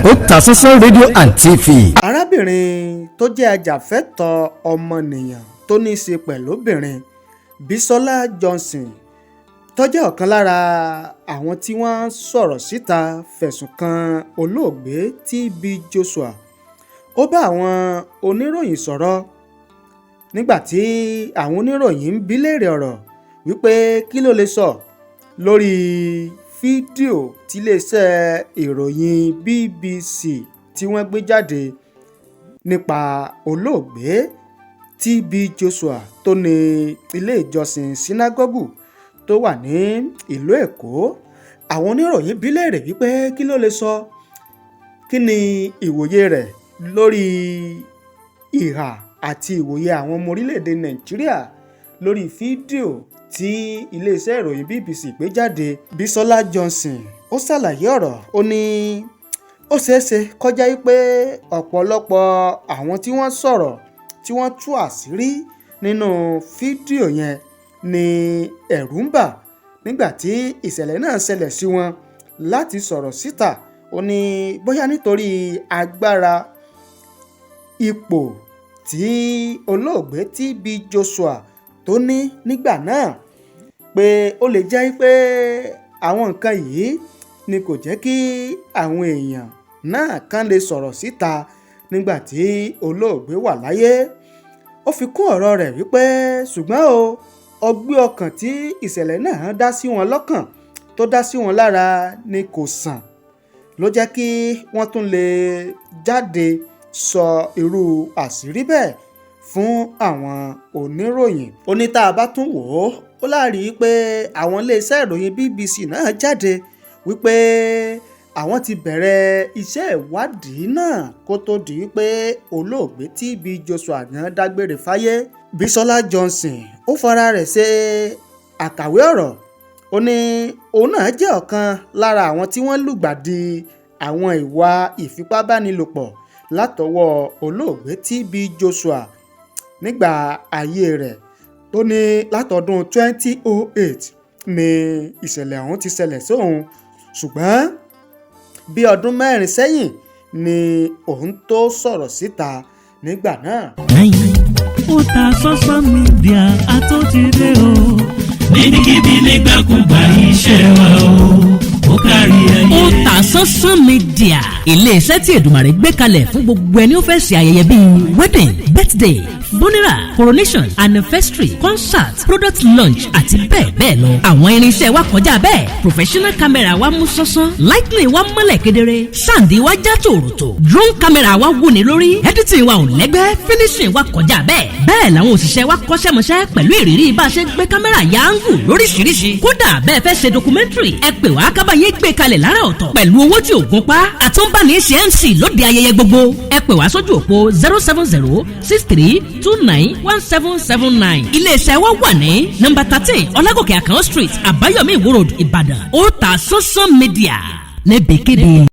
Otasansan rédíò and TV. Arábìnrin tó jẹ́ ajàfẹ́tọ̀ọ́ ọmọnìyàn tó ní í ṣe pẹ̀lú obìnrin, Bísọ́lá Johnson, tó jẹ́ ọ̀kan lára àwọn tí wọ́n sọ̀rọ̀ síta fẹ̀sùn kan olóògbé TB Joshua, ó bá àwọn oníròyìn sọ̀rọ̀ nígbà tí àwọn oníròyìn ń bi léèrè ọ̀rọ̀ wípé kí ló lè sọ lórí fídíò tiléeṣẹ́ ìròyìn BBC tí wọ́n gbé jáde nípa olóògbé TB Joshua tó ní ilé ìjọsìn Sínágọ́gù tó wà ní ìlú Èkó. Àwọn oníròyìn bi léèrè wípé kí ló lè sọ, kí ni ìwòye rẹ̀ lórí ìhà àti ìwòye àwọn ọmọ orílẹ̀-èdè Nàìjíríà lórí fídíò tí iléeṣẹ́ ìròyìn BBC gbé jáde. Bísọ́lá Johnson, ó ṣàlàyé ọ̀rọ̀. Ó ní ó ṣeéṣe kó jẹ́ wípé ọ̀pọ̀lọpọ̀ àwọn tí wọ́n sọ̀rọ̀, tí wọ́n tú àṣírí nínú fídíò yẹn ni ẹ̀rù ń bà nígbà tí ìṣẹ̀lẹ̀ náà ṣẹlẹ̀ sí wọn láti sọ̀rọ̀ síta. Ó ní bóyá nítorí agbára ipò tí olóògbé TB Joshua tó ní nígbà náà, pé ó lè jẹ́ pé àwọn nǹkan yìí ni kò jẹ́ kí àwọn èèyàn náà kàn lè sọ̀rọ̀ síta nígbà tí olóògbé wà láyé. Ó fi kún ọ̀rọ̀ rẹ̀ wípé ṣùgbọ́n o, ọgbẹ́ ọkàn tí ìṣẹ̀lẹ̀ náà dá sí wọn lọ́kàn, tó dá sí wọn lára ni kò sàn, ló jẹ́ kí wọ́n tún lè jáde sọ irú àṣírí bẹ́ẹ̀ fún àwọn oníròyìn. Ó ní tá a bá tún wò ó, ó láàrí pé àwọn iléeṣẹ́ ìròyìn BBC náà jáde wípé àwọn ti bẹ̀rẹ̀ iṣẹ́ ìwádìí náà kó tó di wípé olóògbé TB Joshua gan dágbére fáyé. Bísọ́lá Johnson, ó fara rẹ̀ ṣe àkàwé ọ̀rọ̀. Ó ní òun náà jẹ́ ọ̀kan lára àwọn tí wọ́n lùgbàdì àwọn ìwà ìfipábánilòpọ̀ látọwọ́ olóògbé TB Joshua nígbà ayé rẹ̀. Tó ní látọdún 2008 ni ìṣẹ̀lẹ̀ ọ̀hún ti ṣẹlẹ̀ sóun, ṣùgbọ́n bí ọdún 4 sẹ́yìn ni òun tó sọ̀rọ̀ síta nígbà náà. Otasansan Media àtúntìdé o. Níbikíbi, nígbàkúgbà, iṣẹ́ wa o, ó kárí ayé. Otasansan Media, iléeṣẹ́ tí Èdùmàrè gbé kalẹ̀ fún gbogbo ẹni ó fẹ́ ṣe ayẹyẹ bíi wedding, birthday, funeral, coronation, anniversary, concert, product launch àti bẹ́ẹ̀ bẹ́ẹ̀ lọ. Àwọn irinṣẹ́ wa kọjá bẹ́ẹ̀. Professional camera wa mú sánsan, lighting wa mọ́lẹ̀ kedere, sound wa já tòròtò, drone camera wa wúni lórí, editing wa ò lẹ́gbẹ́, finishing wa kọjá bẹ́ẹ̀. Bẹ́ẹ̀ làwọn òṣìṣẹ́ wa kọ́ṣẹ́mọṣẹ́ pẹ̀lú ìrírí bá a ṣe gbé kámẹ́rà ya angle lóríṣiríṣi. Kódà bẹ́ẹ̀ fẹ́ ṣe documentary, ẹ pè wá kábàáyé gbé kalẹ̀ lára ọ̀tọ̀ pẹ̀lú owó tí ò gún pa. Àtúnbáni ṣe MC lóde ayẹyẹ gbogbo. Ẹ pè wá sójú òpó 07063291779. Iléeṣẹ́ wa wà ní nọ́mbà 13, Ọlágòkè Àkànó Street, Àbáyọ̀mí, Ìwó Road, Ìbàdàn. Otasansan Media, níbikíbi.